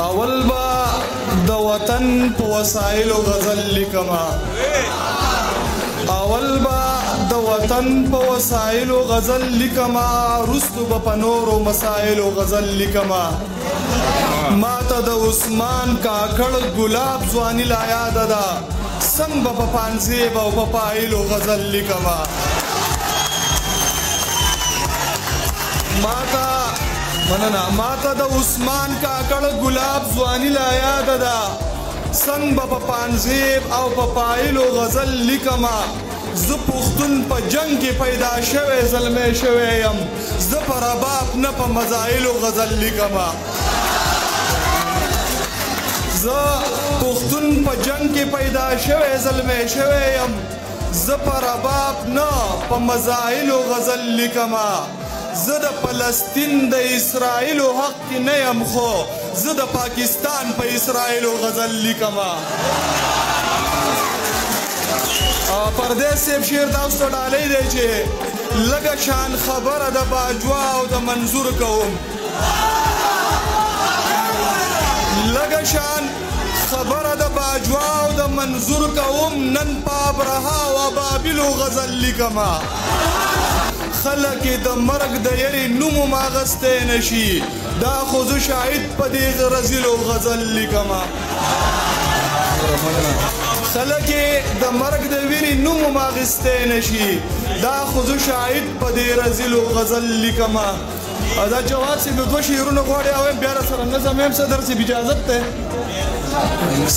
اول به د وطن په وسایلو غزل لیکمه، اول به د وطن په وسایلو غزل لیکمه، وروستو به په نورو مسایلو غزل لیکمه. ما ته د عثمان کاکړ ګلاب ځواني لا یاده ده، څنګه به په پانزیب او په پایلو غزل لیکمه. ما ته مننه، ما ته د عثمان کاکړ ګلاب ځواني لا یاده ده، څنګه به په پانزیب او په پایلو غزل لیکمه. زه پښتون په جنګ کې پیدا شوی زلمی شوی یم، زه په رباب نه په مزایلو غزل لیکمه. زه پښتون په جنګ کې پیدا شوی زلمی شوی یم، زه په رباب نه په مزایلو غزل لیکمه. زه د فلسطین د اسرائیلو حق کې نه یم، خو زه د پاکستان په اسرائیلو غزل لیکمه. پردیس صاحب شعر تاسو ته ډالۍ دی چې لږه شان خبره د باجوه او د منظور کوم، لږه شان خبره د باجوه او د منظور کوم، نن په ابرهه او ابابیلو غزل لیکمه. خلک د مرګ د یرې نوم هم اخیستی نه شي، دا خو زه شاهد په دې رزیلو غزل لیکمه. خلک د مرګ د ویرې نوم هم اخیستی نه شي، دا خو زه شاهد په دې رزیلو غزل لیکمه. دا جواد صاحب دوه شعرونه غواړي او بیا راسره نظم یم، صدر صاحب اجازت دی.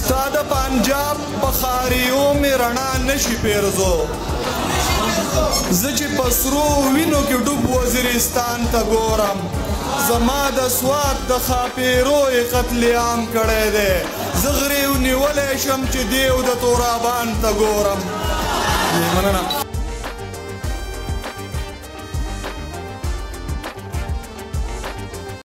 ستا د پنجاب په ښاریو مې رڼا نه شي پیرزو، زه چې په سرو وینو کې ډوب وزیرستان ته ګورم، زما د سوات د ښاپېرو یې قتل عام کړی دی، زه غریو نیولی شم چې دیو د تورابان ته ګورم. مننه.